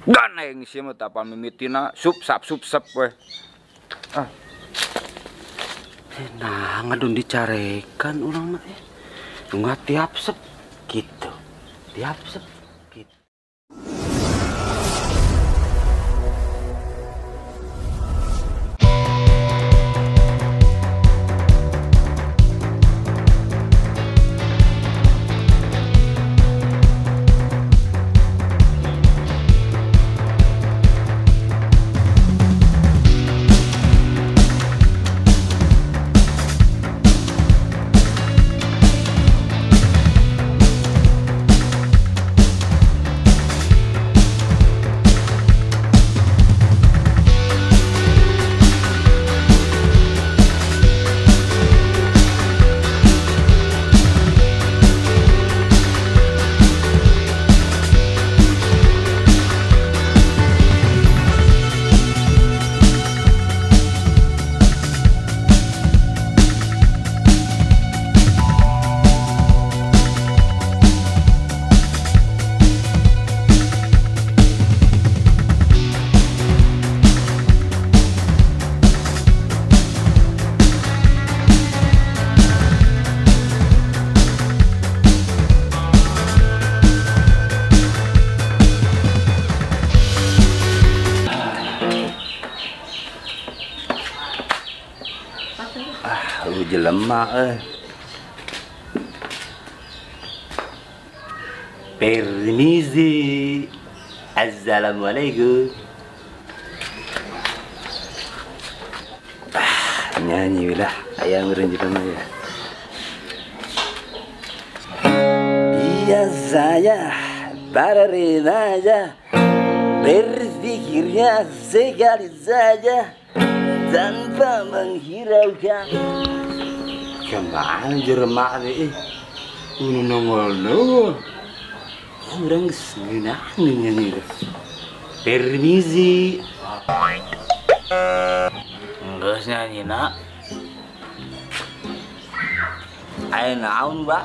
Dan aing sia mah teu apal mimitina sup sap sup sep we. Ah. Nah, ngadon dicarekan urang mah eh. Nggak tiap sep gitu. Tiap sep gitu. Jelema eh. Permisi. Assalamualaikum. Ah, nyanyi lah ayam jelema ya. Biasanya para remaja berpikirnya sekali saja tanpa menghiraukan. Kemana jeremak deh? Ini nongol-nongol. Orang senang nyanyi. Permisi. Enggak nyanyi nak. Ayo naon, Pak?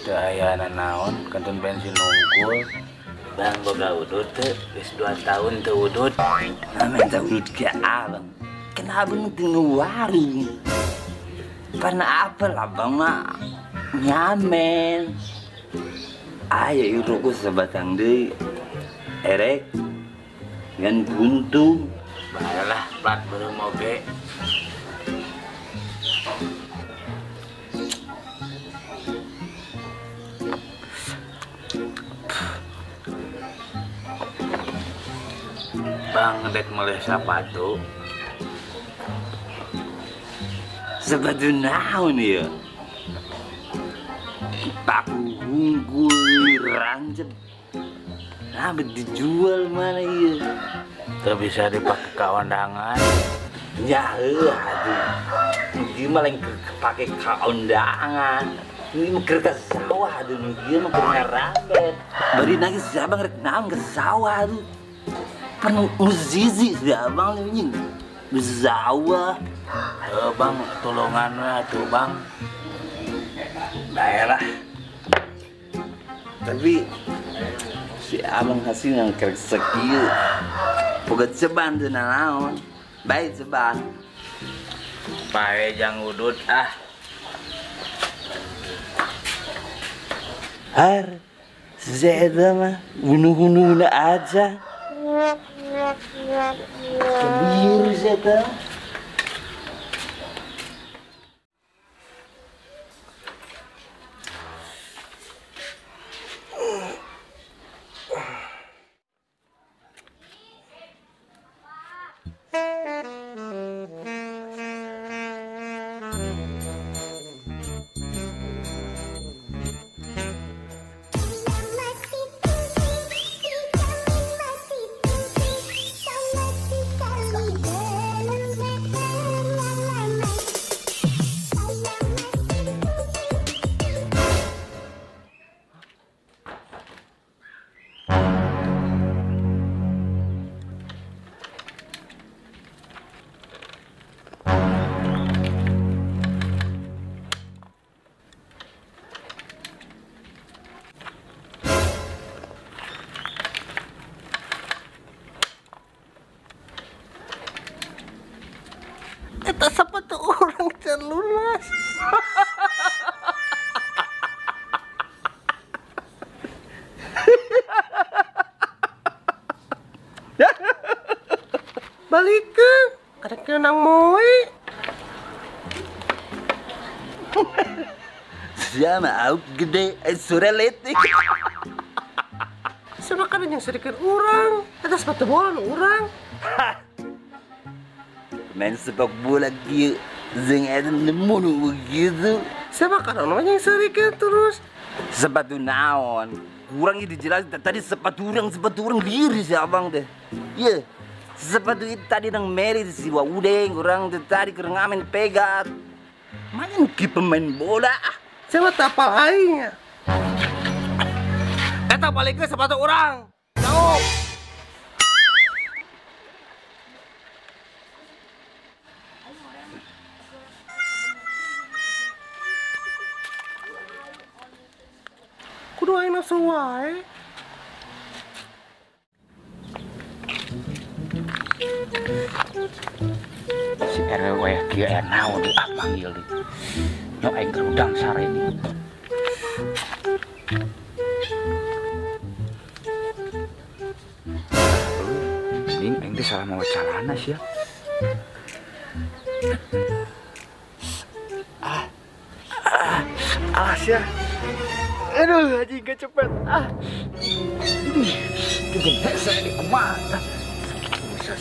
Teu aya naon, kantun bensin nungkul. Bang boga udut teu, geus 2 tahun teu udut. Nah, minta udut ke abang. Kenapa teu warung? Karena apa lah bang mah nyamen. Ayo rokok sebatang deh, erek, ngan buntu. Baiklah, plat baru moge. Bang dek melih sepatu. Sepatu naon ya? Paku unggul rancep. Nah, dijual mana iya? Teu bisa dipakai ka undangan. Ya heuh atuh. Ieu mah lain pake ka undangan. Ini mah keur ka sawah atuh, ieu mah keur ngarambet. Bari nangis si abang rek naon ke sawah atuh. Pan muzizi si abang anjing. Sawah. Bang, tulungan we atuh, Bang. Baiklah. Tapi si abang hasil yang kerek sekieu. Boga ceban teu nanaon. Baik ceban. Pae jang udut ah. Har, si eta mah bunuh-bunuhna aja. Kebiur si eta. Eta sepatu orang can lunas. Balikeun, karek nang moe. Sama auk gede sore letik. Sama kan yang sedikit orang, eta sepatu bola orang. Main sepak bola kieu jeung eta nemu begitu. Sama kan orang yang sedikit terus. Sepatu naon? Kurang itu jelas tadi sepatu orang liur si abang teh. Iya. Sepatu itu tadi nang meri si Udeng orang teh tadi keur ngamen pegat. Main ki pemain bola. Siapa tapal aing. Eta balikeun sepatu urang. Jauh. Kudu aing nafsu wae. Si RW kieu aya naon deui ah panggil deui. Nyok aing keur udang sare ini. Ding aing teh salah mawa calana sia. Ah sia. Aduh anjing kecepet. Ah. Ini hese di kumaha.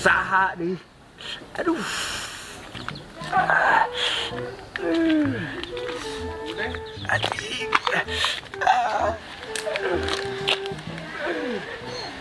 Saha deui. Aduh. Anjing.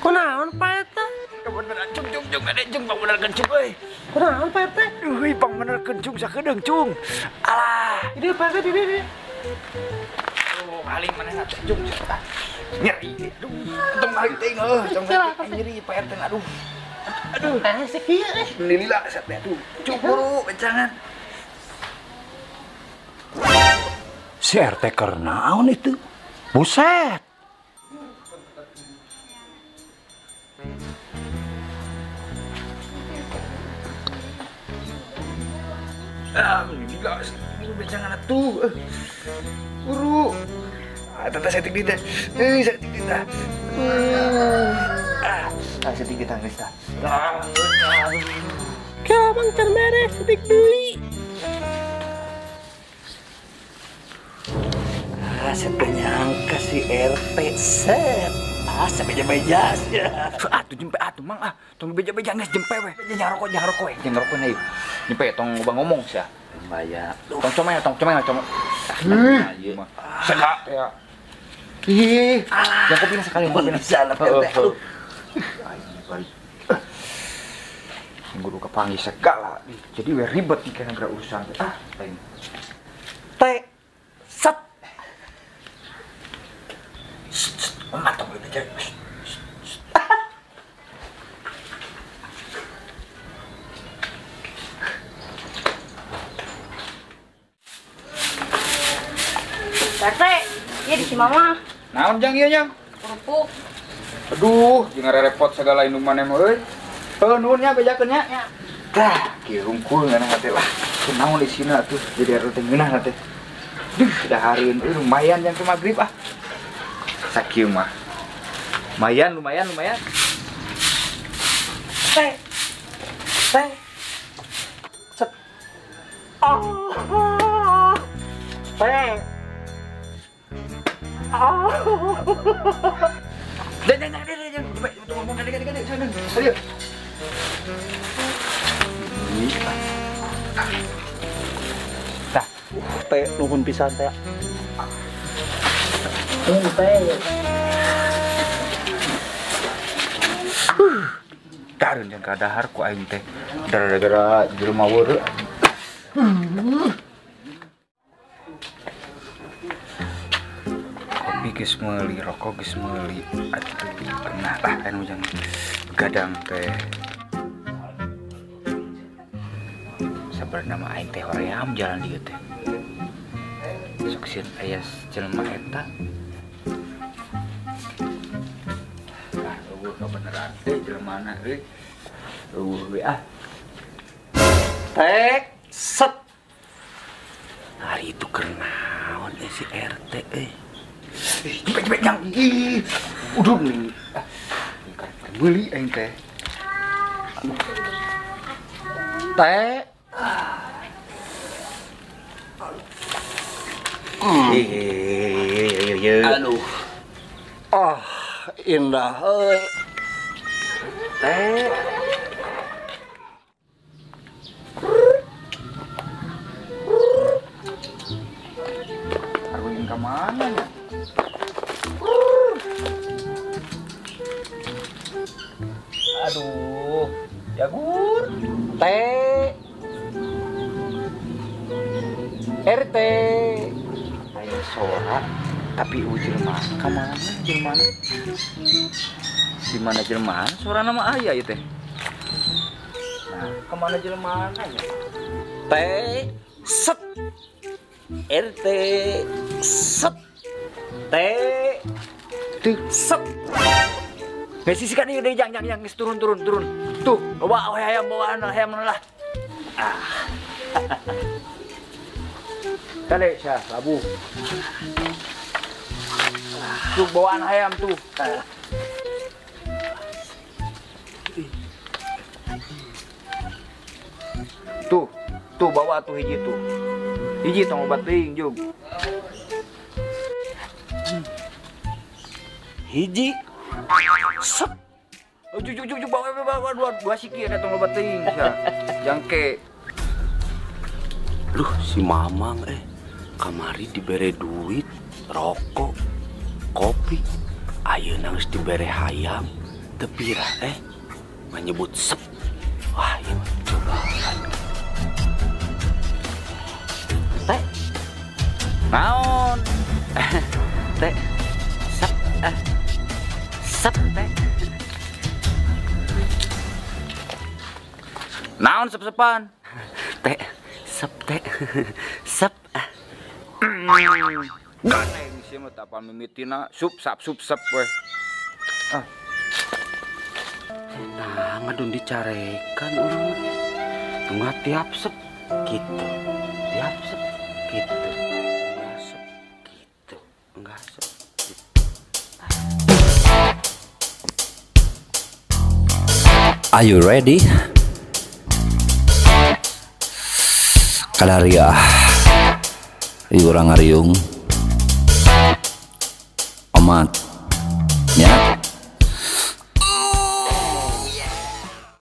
Kunaon Pak Eta? Bener cung cung cung ada cung bang bener kencung euy. Kunaon Pak RT? Duh, bang bener kencung sakedeung cung. Alah. Ini Pak RT di dieu. Oh, paling manehna teh cung. Nyeri. Aduh, tong balik teuing heuh, tong nyeri Pak RT aduh. Aduh, tah sakieu euy. Lila sat teh aduh. Cung buru bencangan. Si RT keur naon itu? Buset. Ah, gila, buru bencangan atuh. Buru. Ah, tata setik dit teh. Setik dit tah. Ah, setik dit geus tah. Kela bang can beres setik deui. Ah, saya nyangka si RT set. Ah, saya beja-beja ya. Atuh jempe atuh mang ah, tong beja-beja geus jempe we. Jangan rokok, jangan rokok we. Jangan rokok na yuk. Jempe tong ubah ngomong sia. Bahaya. Tong comel, tong comel, comel. Sega ya. Ih, jangan kopi sekali kopi salah RT. Aduh. Minggu kepanggil segala. Jadi we ribet nih karena urusan. Ah, lain. T set. Mantap udah cek. RT, ya di si mama. Naon jang ieu jang? Kerupuk. Aduh, jeung repot segala minuman mah euy. Heuh nuhun nya bejakeun nya. Ya. Tah, kieu hungkul ngeunah teh lah. Kunaon di sini atuh jadi RT ngeunah teh. Duh, dahareun euy lumayan jang ke magrib ah. Sakieu mah. Lumayan, lumayan, lumayan. Teh. Teh. Set. Oh. Teh. Oh. Dan jangan jangan jangan coba ngomong gade gade gade sana. Ayo. Tah, teh nuhun pisan teh. Teh. Darun jeung kadahar ku aing teh. Gara-gara jelema weureu. Kopi geus meuli, rokok geus meuli. Atuh kena lah anu jang begadang teh. Sabarna mah aing teh hoream jalan dieu teh. Sok sieun aya jelema eta. Ah, eueuh kabeneran teh jelemana euy. Eueuh we ah. Tek Set. Hari itu kenaon si RT eh. Cepet-cepet yang ih. Udah nih. Beli aing teh. Teh. Aduh. Ah, indah euy. Teh. Aruin ke mana ya? Aduh, jagur. T RT. Ayo sora, tapi jelema ka mana jelema? Di mana jelema? Sora nama ayah ieu teh. Nah, ka mana jelema ya? T set. RT set. T set. Nggak sisi kan ini jang jang jang turun turun turun. Tuh, bawa ayam bawa ayam lah. Ah. Kali syah labu. Tuh bawaan ayam tuh. Tuh, tuh bawa tuh hiji tuh. Hiji tong obat teuing jug. Hiji. Set. Oh, juk juk juk bawa bawa dua dua siki ada tong obat teuing sia. Jangke. Duh, si Mamang kamari dibere duit, rokok, kopi. Ayeuna geus dibere hayam, teu pira menyebut sep. Wah, ieu mah cobaan. Teh. Naon? Teh. Sep. Sep teh. Naon sep-sepan? Teh. Sep teh. Sep. Ganeng sih mah teu apal mimitina sup sap sup sep weh. Ah. Nah, ngadun dicarekan urang mah. Tunggu tiap sep gitu. Tiap sep gitu. Enggak sep gitu. Enggak sep. Gitu. Are you ready? Kadaria, urang ngariung, omat, nya.